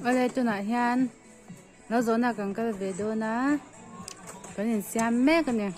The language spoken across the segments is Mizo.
Awle tunah hian lo zawhna kan kal ve dawn a kan insiam mek a ni.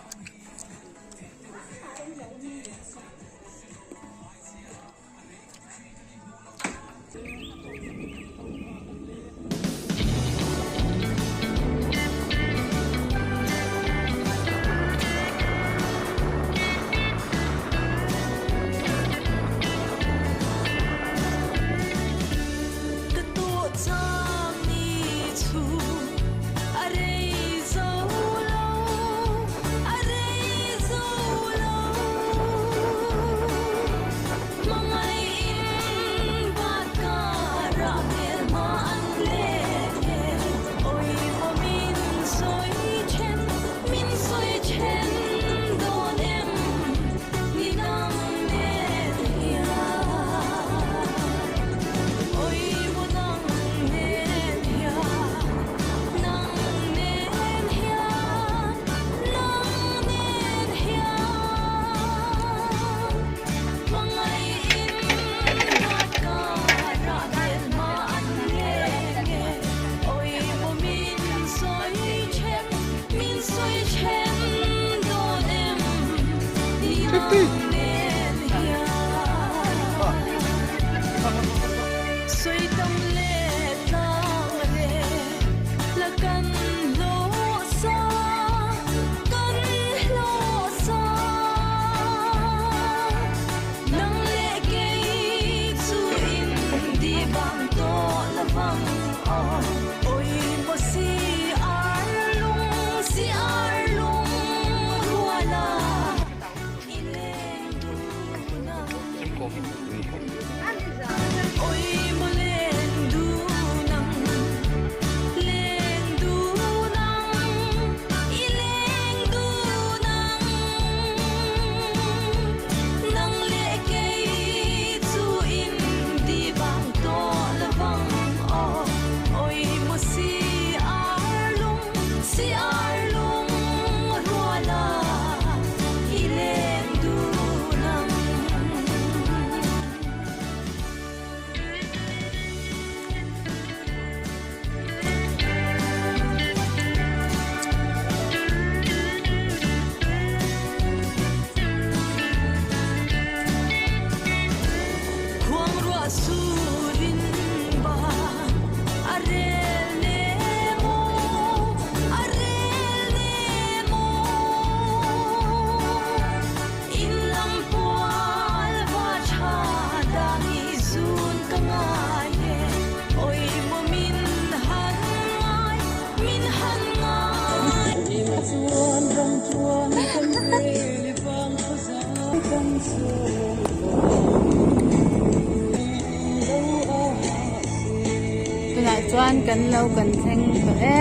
Tunah chuan kan lo kan thleng tawh e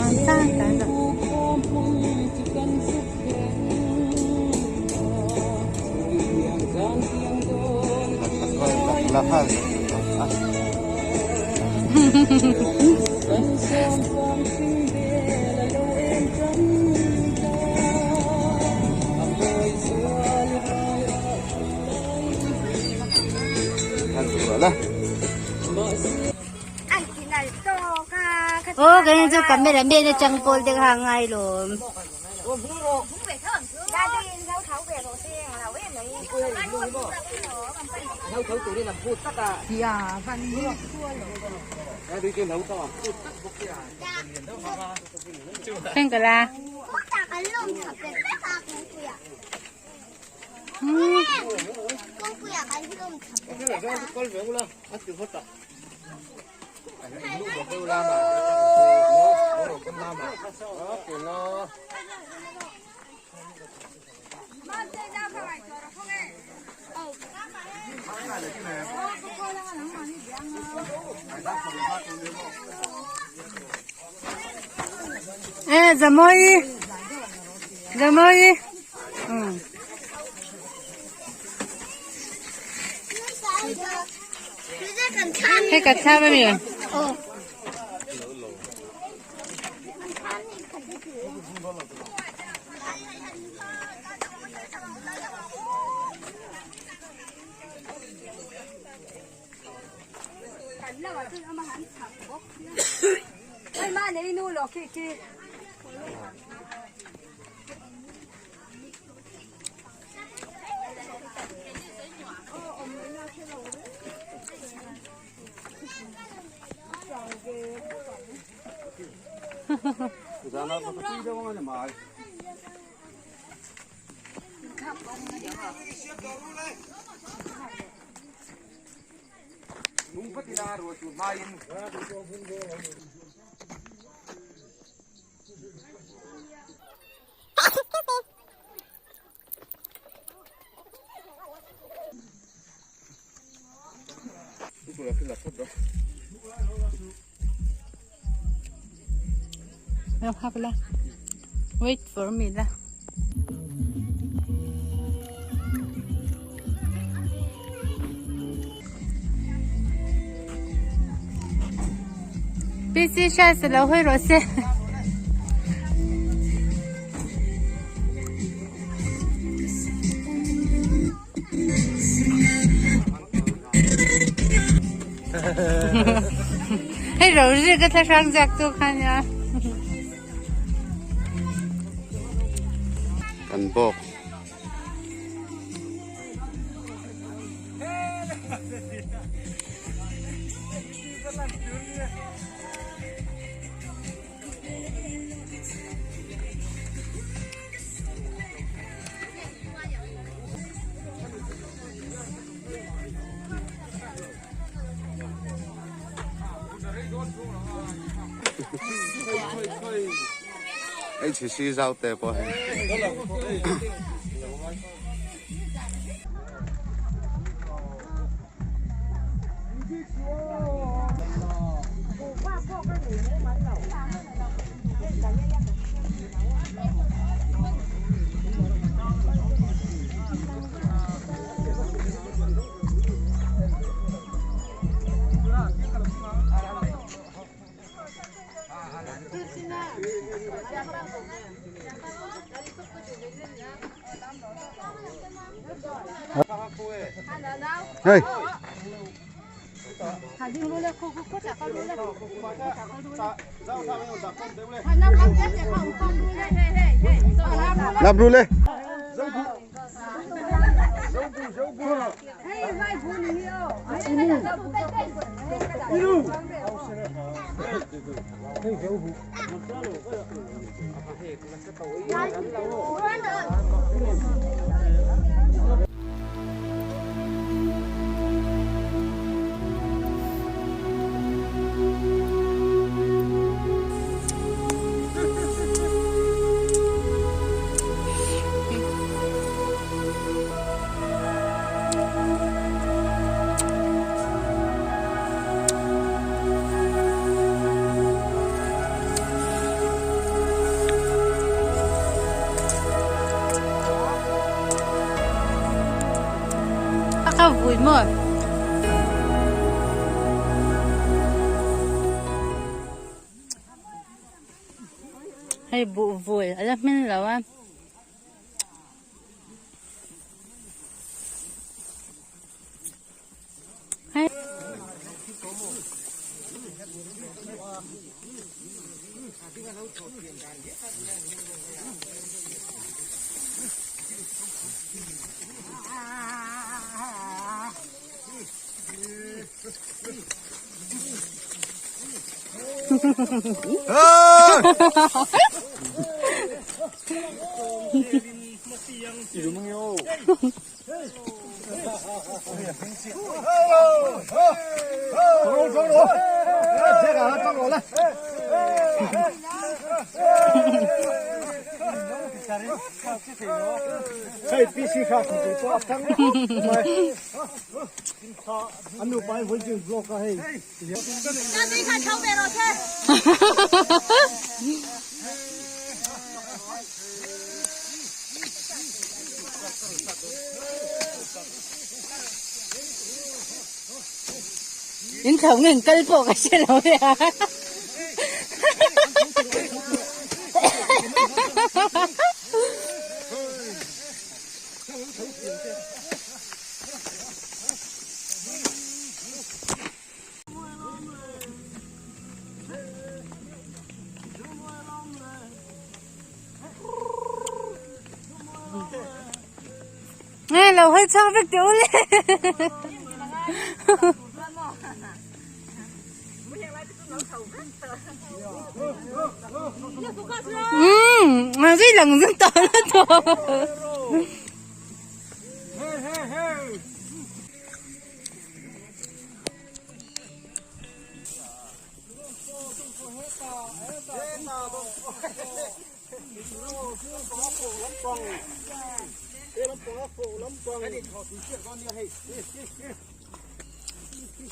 an tlang tlan a. Aw kei chu camera man atang pawl te kha ngai lawm. Tengkala. Eh, Zamoi. Zamoi. Hei ka thla ami? Wait for me la. PC下次来会罗些。Hei Rosie ka thlahrang ziak tu kha nia. Kan bawk. HC zau te pawh hei. Hey. Làm luôn lên. A vui maw? Hei buh vui a la hmin lo a. Hei. In tho nge in kal pawh ka hre lo nia. Nge lo hawi chhuak vek teh u le. Umm zui lang zun tawh la tawh.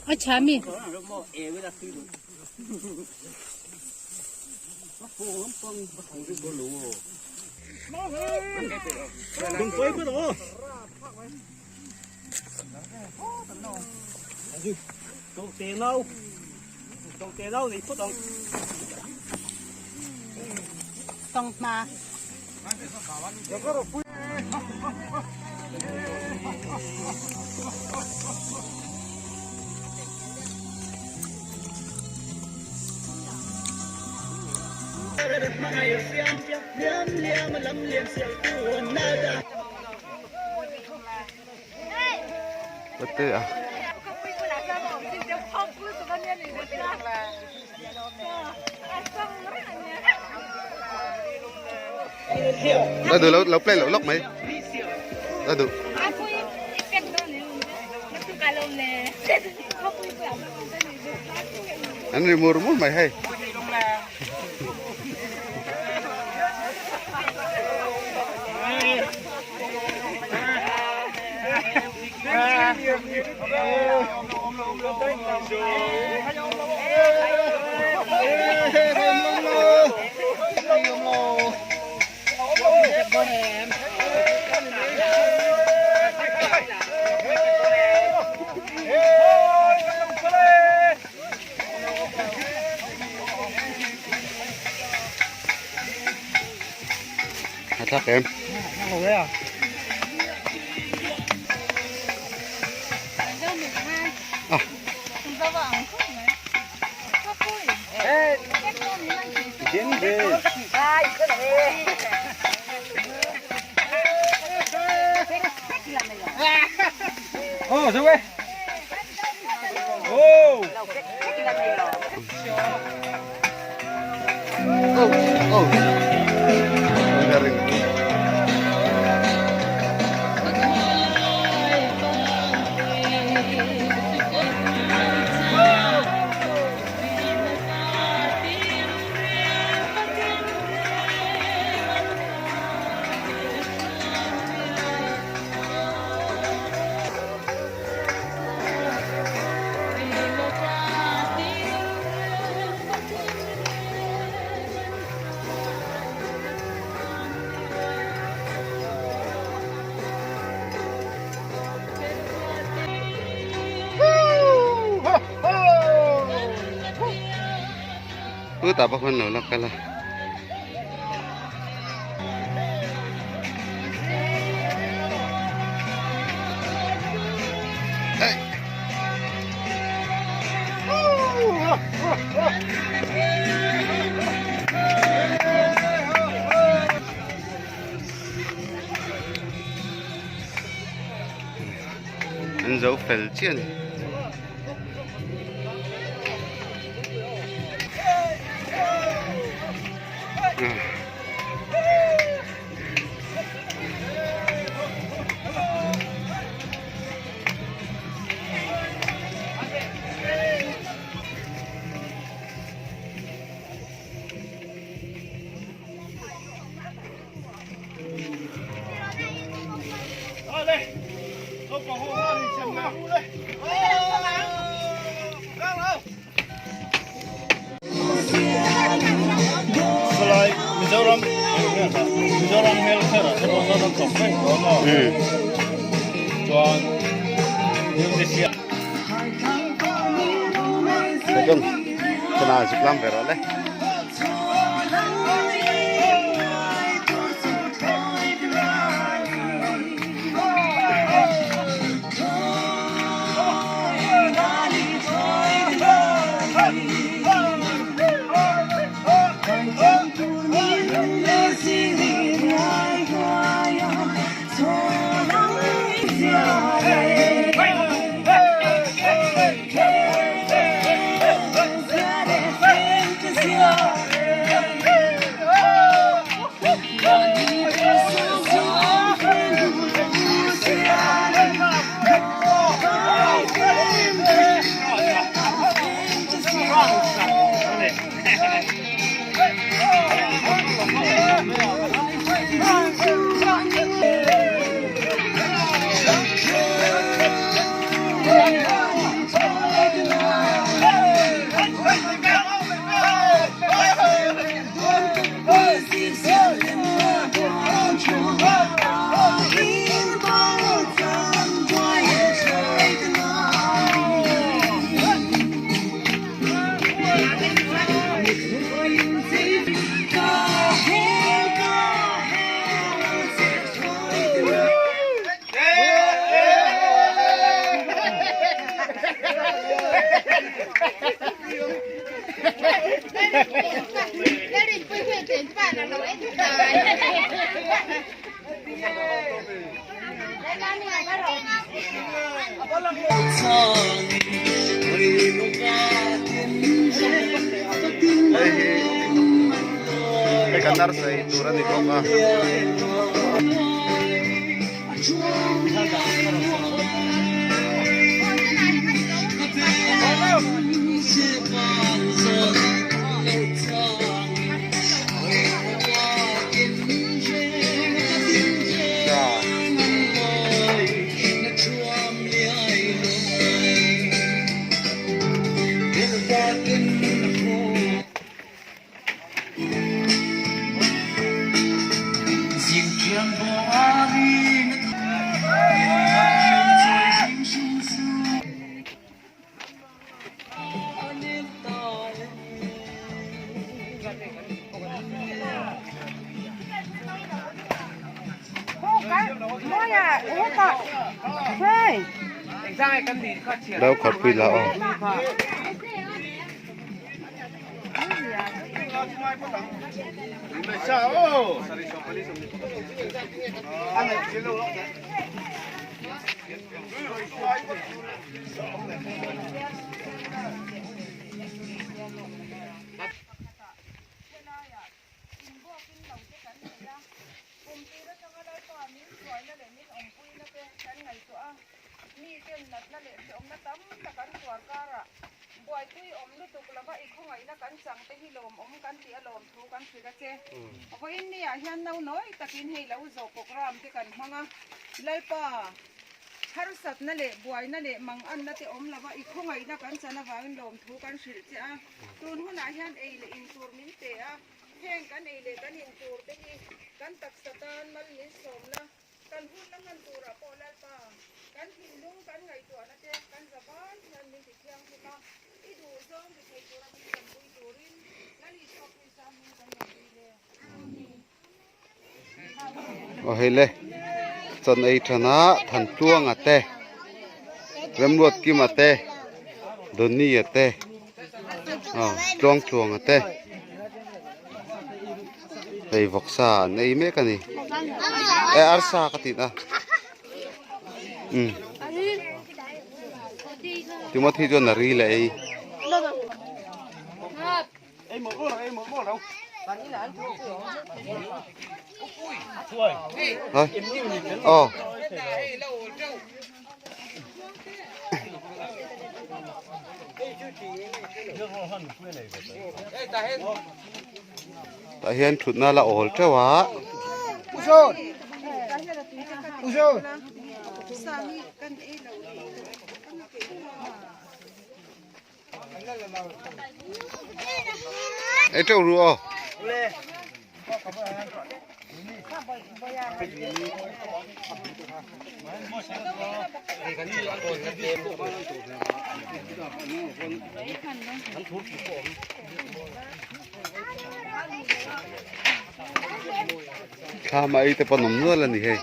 A tha mi. Tawng hma. Te a. Ra đủ lâu lâu play lâu lốc mấy. Ra đủ. Anh đi mua mua mày hay. Thak em. Oh, oh. Galing. Chutah pawh khan lo la kal a. An zo fel chiah a ni. Zuk lam ve rawh le. Hei hi hei kan arsa ei tur a ni bawk a. Lo khat pui la aw. Harsatna leh buaina leh manganna te awm lova i khawngaihna kan chan avangin lawmthu kan hrilh che a. Tun hunah hian ei leh in tur min pe a, heng kan ei leh kan in tur te hi kan taksa tan mal min sawmna, kan hun la hman turah pawh Lalpa, kan thinlung kan ngaihtuahna te kan za vai hian min ti thianghlim a, i duhzawng ti thei tura min tanpui turin Lal Isua Krista hming kan rawn dil e. Amen. Aw hei le chawn ei than a Thantluanga te Remruatkima te Donny-a te aw Tluangtluanga te hei vawksa an ei mek a ni eh arsa ka tih na umm Timothy chuan a ril a ei. Aw. Tah hian thutna la awl teuh a. Ei teuh ru aw. Thlam a ei te pawn awm nual a ni hei.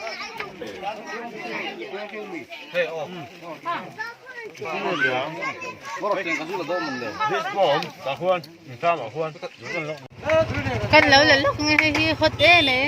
Kan lo la lawk nge hei hi hot em e.